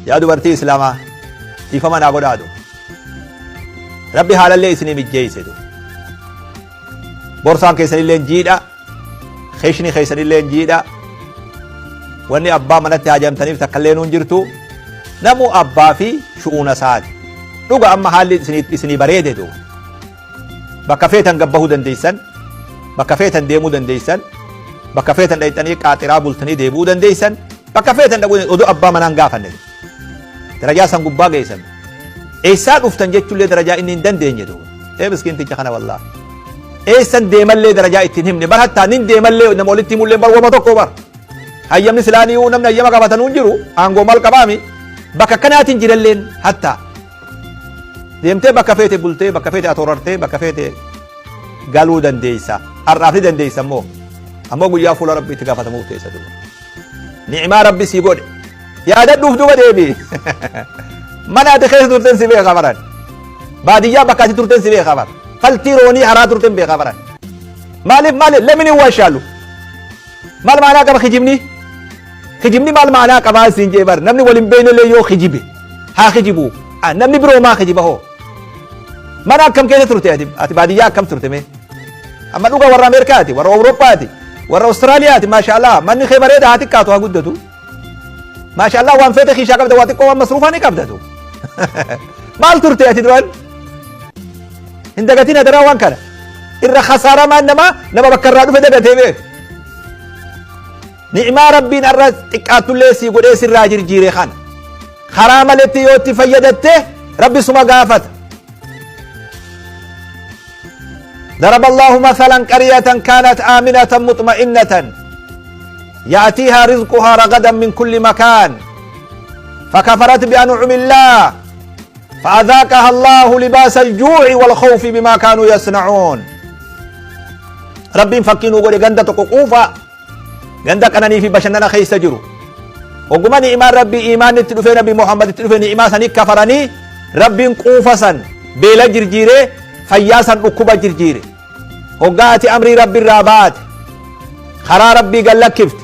Yaa dubartii Islaamaa, dhiifama naa godhaa du. Rabbi haalallee isinii mijjeeyse du. Borsaan keessanillee jiidha, keeshni keessanillee jiidha. Wanni abbaa manatti haajamtaniif takkallee nuun jirtu. Namu abbaa fi shu'uuna isaati. Dhuga amma haalli isinii bareede du. Bakka feetan gabbahuu dandeessan, bakka feetan deemuu dandeessan, bakka feetan dhayxanii qaaxiraa bultanii deebi'uu dandeessan, bakka feetan dhaquu odoo abbaa manaan gaafanne. Darajaa san gubbaa geessan. Eessaa dhuftan jechuullee darajaa inni hin dandeenye duuba. Ee miskiinticha kana wallaahi. Eessan deemallee darajaa ittiin himne bar hattaa nin deemallee nama walitti himullee bar wama tokko bar. Hayyamni silaaniyyuu namni hayyama qabatanuu hin jiru aangoo maal qabaami bakka kanaatiin jiralleen hattaa. Deemtee bakka feete bultee bakka feete atoorartee bakka feete galuu dandeessa. Har'aaf ni dandeessa immoo. Ammoo guyyaa fuula Rabbii itti gaafatamuuf teessa duuba. Ni'imaa Rabbi sii godhe. Yaadadhuuf duuba deebi. Mana ati keessa turten si beeka baran. Baadiyyaa bakka ati turten si beeka bara. Faltii roonii haraa turten beeka baran. Maaliif maaliif lamini waashaalu. Maal maanaa qaba kijibni? Kijibni maal maanaa qabaa siin jee bar namni wal hin beeknellee yoo kijibe haa kijibu. Namni biroo maa kijiba hoo? Mana akkam keessa turte ati ati baadiyyaa akkam turte mee? Amma dhuga warra Ameerikaati, warra Awurooppaati, warra Awustiraaliyaati maashaallah manni kee bareeda haa xiqqaatu haa guddatu. Maashaallah waan feete kiishaa qabda waa xiqqoo waan masruufaa ni qabdatu. Maal turte ati duraan? Hin dagatin adaraa waan kana. Irra khasaaramaan namaa nama bakka irraa dhufe dagatee beeku. Ni'maa Rabbiin har'a xiqqaattullee sii godhee sirraa jirjiire kana. Karaa maletti yoo itti fayyadatte Rabbi suma gaafata. ضرب الله مثلا قرية كانت آمنة مطمئنة يأتيها رزقها رغدا من كل مكان فكفرت بأنعم الله فأذاقها الله لباس الجوع والخوف بما كانوا يصنعون. Rabbiin fakkii nuu godhe ganda tokko quufa ganda qananii fi bashannana keessa jiru. Hogguma ni'imaan Rabbii iimaanni itti dhufee Nabi Muhammad itti dhufe ni'imaa sanii kafaranii Rabbiin quufa san beela jirjiiree fayyaa san dhukkuba jirjiire. Hoggaa ati amrii Rabbi irraa baate karaa Rabbii gad lakkifte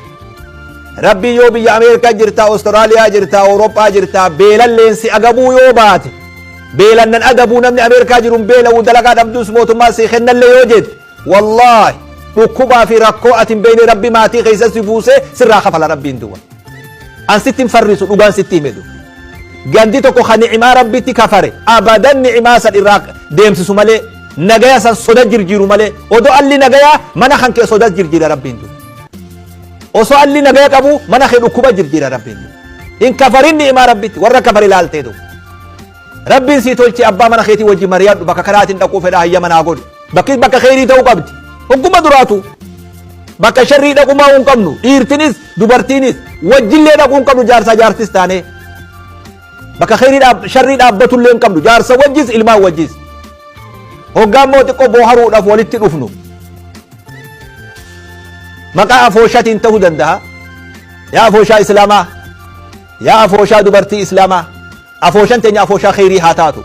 Rabbii yoo biyya Ameerikaa jirta, Awustiraaliyaa jirta, Awurooppaa jirta beelalleen si agabuu yoo baate beelan nan agabuu namni Ameerikaa jiru hin beela'u dalagaa dhabdus mootummaa si kennallee yoo jette wallaahi dhukkubaa fi rakkoo ati hin beekne Rabbi maatii keessa si buusee sirraa kafala Rabbiin duuba. An sitti hin farrisu dhugaan sitti hime duuba. Gandi tokko kan ni'imaa Rabbitti kafare abadan ni'imaa san irraa deemsisu malee nagaya san soda jirjiiru malee odoo alli nagayaa mana kan kee soda jirjiira Rabbiin duuba. Osoo alli nagaya qabu mana kee dhukkuba jirjiira Rabbiin duuba. Hin kafarin ni'imaa Rabbitti warra kafare ilaaltee duuba. Rabbiin sii tolchee abbaa mana keetii wajji mari'adhu bakka kanaatiin dhaquu fedha hayyama naa godhu. Bakki bakka kheyrii ta'uu qabdi. Hogguma duraatu bakka sharrii dhaqumaa hin qabnu. Dhiirtinis dubartiinis wajjillee dhaquu hin qabnu jaarsaa jaartis taanee. Bakka kheyrii sharrii dhaabbatullee hin qabnu. Jaarsa wajjis ilmaan wajjis. Hoggaa immoo xiqqoo booharuudhaaf walitti dhufnu. Maqaa afooshatiin ta'uu danda'a. Yaa afooshaa Islaamaa. Yaa afooshaa dubartii Islaamaa. Afooshan teenya afooshaa kheyrii haa taatu.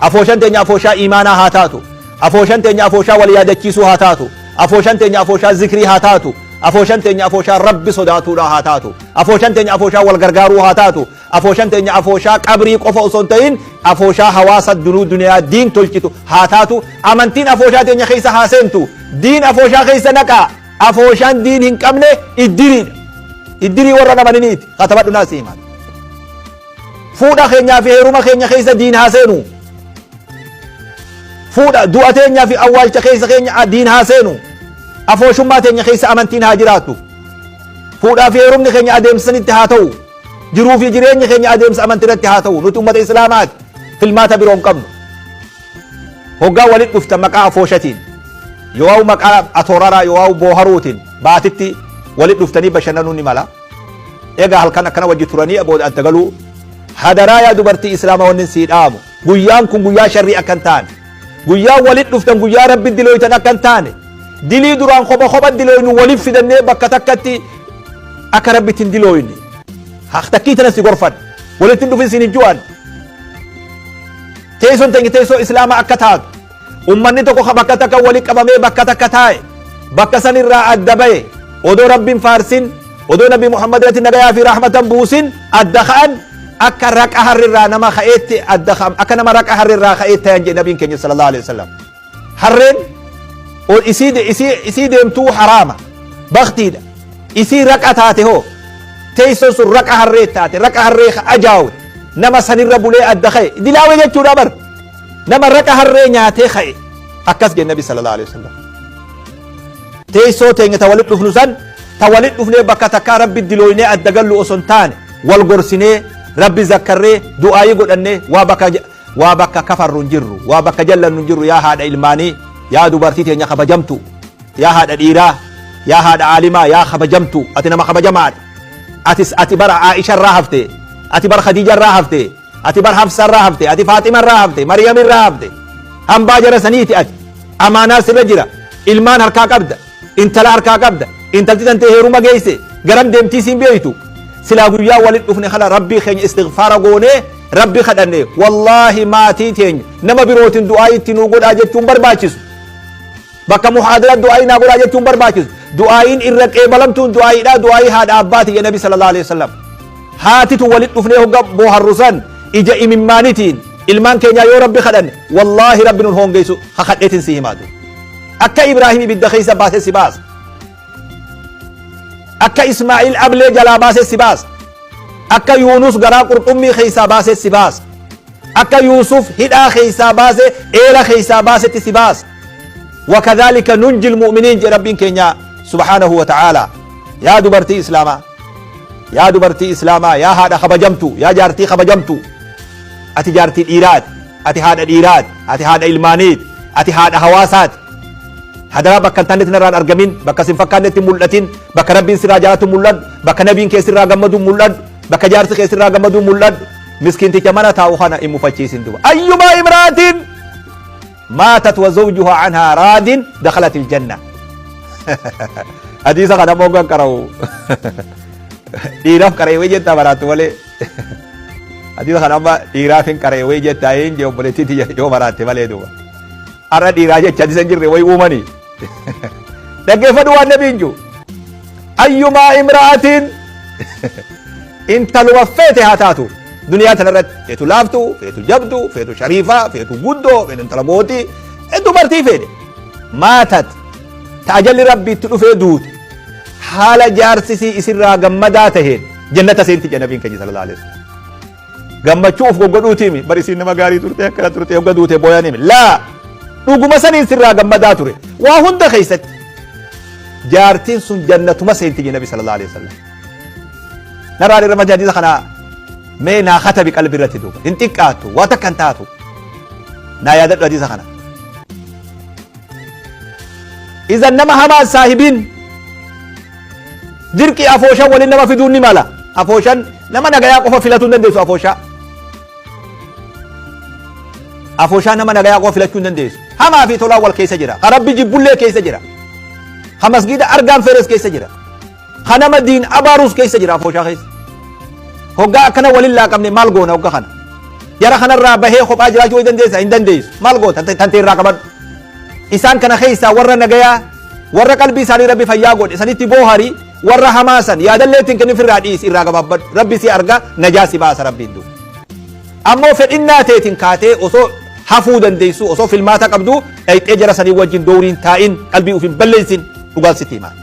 Afooshan teenya afooshaa iimaanaa haa taatu. Afooshan teenya afooshaa wal yaadachiisuu haa taatu. Afooshan teenya afooshaa zikrii haa taatu. Afooshan teenya afooshaa Rabbi sodaatuudhaa haa taatu. Afooshan teenya afooshaa wal gargaaruu haa taatu. Afooshan teenya afooshaa qabrii qofa osoo hin ta'in afooshaa hawaasa dunuu duniyaa diin tolchitu haa taatu. Amantiin afooshaa teenya keessa haa seentu. Diin afooshaa keessa naqaa. Afooshaan diin hin qabne iddiriidha. Iddirii warra namaniniiti. Katabadhu naa si himaa. Fuudha keenyaa fi heeruma keenya keessa diin haa seenu. Fuudha du'a teenyaa fi awwaalcha keessa keenya diin haa seenu. Afooshummaa teenya keessa amantiin haa jiraattu. Fuudhaa fi heerumni keenya adeemsa sanitti haa ta'u. Jiruu fi jireenyi keenya adeemsa amantii irratti haa ta'u. Nuti ummata Islaamaati. Filmaata biroo hin qabnu. Hoggaa walitti dhuftan maqaa afooshatiin yoo'au maqaa atooraraa yoo'au booharuutiin baatitti walitti dhuftanii bashannanuun ni mala. Egaa halkan akkana wajji turanii booda adda galuu. Hadaraa yaa dubartii Islaama wannin sii dhaamu. Guyyaan kun guyyaa sharrii akka hin taane. Guyyaan walitti dhuftan guyyaa Rabbi dilooytan akka hin taane. Dilii duraan kopha kopha dilooynu waliif fidannee bakka takkatti akka Rabbitti hin dilooyne. Takkii tana si gorfadha. Walitti hin dhufin siin hin ju'an. Teessoon teenya teessoo Islaamaa akka taatu. Ummanni tokko bakka takka wali qabamee bakka takka taa'e bakka san irraa adda bahe odoo Rabbiin faarsin odoo Nabi Muhammad irratti nagayaa fi rahmatan buusin adda ka'an. Akka raqa harrirraa nama ka'eetti adda akka nama raqa harrirraa ka'eetti tayan jedhe nabiin keenya sallallahu alaihi wasallam. Harreen isii deemtuu haraama baktiidha. Isii raqa taate hoo teessoon sun raqa harree taate, raqa harree ajaawe nama sanirra bulee adda ka'e dilaawe jechuudha bar, nama raqa harree nyaatee ka'e akkas jedhe nabi sallallahu alaihi wasallam. Teessoo teenya ta walit dhufnu san, ta walit dhufnee bakka takkaa rabbi dilooynee adda gallu osoo hin taane, wal gorsinee, rabbi zakkarree, du'aayii godhannee, waa bakka kafarru hin jirru, waa bakka jallannu hin jirru. Yaa haadha ilmaanii, yaa dubartii teenya kabajamtu, yaa haadha dhiiraa, yaa haadha aalimaa, yaa kabajamtu, ati nama kabajamaadha. Ati bara Aisha irraa hafte, ati bara Khadiija irraa hafte, ati bara Hafsa irraa hafte, ati Faaxima irraa hafte, Maryam irraa hafte. Hambaa jara saniiti. Ati amaanaa sirra jira, ilmaan harkaa qabda, intala harkaa qabda. Intalti tantee heeruma geesse, garam deemtii siin beeytu. Silaa guyyaa walit dhufne kana rabbii keenya istighfaara goonee rabbi kadhanne, wallaahi maatii teenya nama birootiin du'aa itti nuu godhaa jechuun barbaachisu, bakka muhaadara du'aayii naa godhaa jechuun barbaachisu. Du'aayiin irra qeebalamtuun du'aayiidha, du'aayii haadha abbaati jedhe nabi sallallahu alaihi wasallam. Haatitu walit dhufnee hogga booharru san ija imimmaanitiin ilmaan keenyaa yoo rabbi kadhanne, wallaahi rabbi nun hoongeysu kakadheetin si himaatu. Akka Ibraahim ibidda keessa baase si baasa, akka Ismaa'iil ablee jalaa baase si baasa, akka Yuunus garaa qurxummii keessaa baase si baasa, akka Yuusuf hidhaa keessaa baase, eela keessaa baasetti si baasa. وكذلك ننجي المؤمنين jedhe rabbiin keenya سبحانه وتعالى. Yaa dubartii islaamaa, yaa dubartii islaamaa, yaa haadha kabajamtu, yaa jaartii kabajamtu, ati jaartii dhiiraati, ati haadha dhiiraati, ati haadha ilmaaniiti, ati haadha hawaasaati. Hadaraa bakka hin taanetti narraan argamin, bakka sin fakkaannetti mul'atin. Bakka rabbiin sirraa jaalatu mul'adhu, bakka nabiin kee sirraa gammadu mul'adhu, bakka jaarsi kee sirraa gammadu mul'adhu. Miskiinticha mana taa'u kana hin mufachiisin duba. أيما امرأة ماتت وزوجها عنها راض دخلت الجنة. Hadiisa kana mogan qara'u dhiiraaf qara'ee jettaa baraattu malee, hadiisa kana amma dhiiraaf hin qara'ee jettaa hin jee obboleettiitti yoo baraatte malee duuba. Har'a dhiiraa jecha hadiisa hin jirre way uumanii. Dhaggeeffadhu waan nabiin jiru. أيما امرأة, intaluma feete haa taatu duniyaa tanarratti, feetu laaftu, feetu jabdu, feetu shariifaa, feetu guddoo, feetu intala mootii, dubartii feete, ماتت, ta ajalli rabbiitti dhufee duute, haala jaarsisii isirraa gammadaa taheen jannata seenti jedha nabiin keenya صلى الله عليه وسلم. Gammachuu of goggodhuutiimi bar, isiin nama gaarii turte, akkana turte, hogga duute booyanimi. Laa, dhuguma saniin sirraa gammadaa ture waa hunda keessatti, jaartiin sun jannatuma seenti jedha nabi صلى الله عليه وسلم. Narraa irra hadiisa kana mee naa katabi qalbii irratti duuba. Hin xiqqaattu, waa takka hin taatu, naa yaadadhu hadiisa kana. Izan nama hamaa saahibiin dirqii afooshan waliin nama fiduun ni mala. Afooshan nama nagayaa qofa filatuu hin dandeessu. Afooshaa nama nagayaa qofa filachuu hin dandeessu. Hamaa fi tolaa wal keessa jira, ka rabbi jibbullee keessa jira, ka masgida argaan feeres keessa jira, ka nama diin abaarus keessa jira afooshaa keessa. Hoggaa akkana walin laaqamne maal goona? Hogga kana jara kanarraa bahee kophaa jiraachuu hin dandeessa? Hin dandeessu. Maal goota? Tantee irraa qabadhu. Isaan kana keessaa warra nagayaa, warra qalbii isaanii rabbi fayyaa godhe sanitti boohari. Warra hamaa san yaadallee ittiin kennin, irraa dhiisi, irraa gabaabbadhu. Rabbi si arga, najaa si baasa rabbiin. Du ammoo fedhinnaa teetiin kaatee osoo hafuu dandeessu, osoo filmaata qabdu dhayxee jara sanii wajjin dowriin taa'in, qalbii uf hin balleessin. Dhugaan sitti himaa.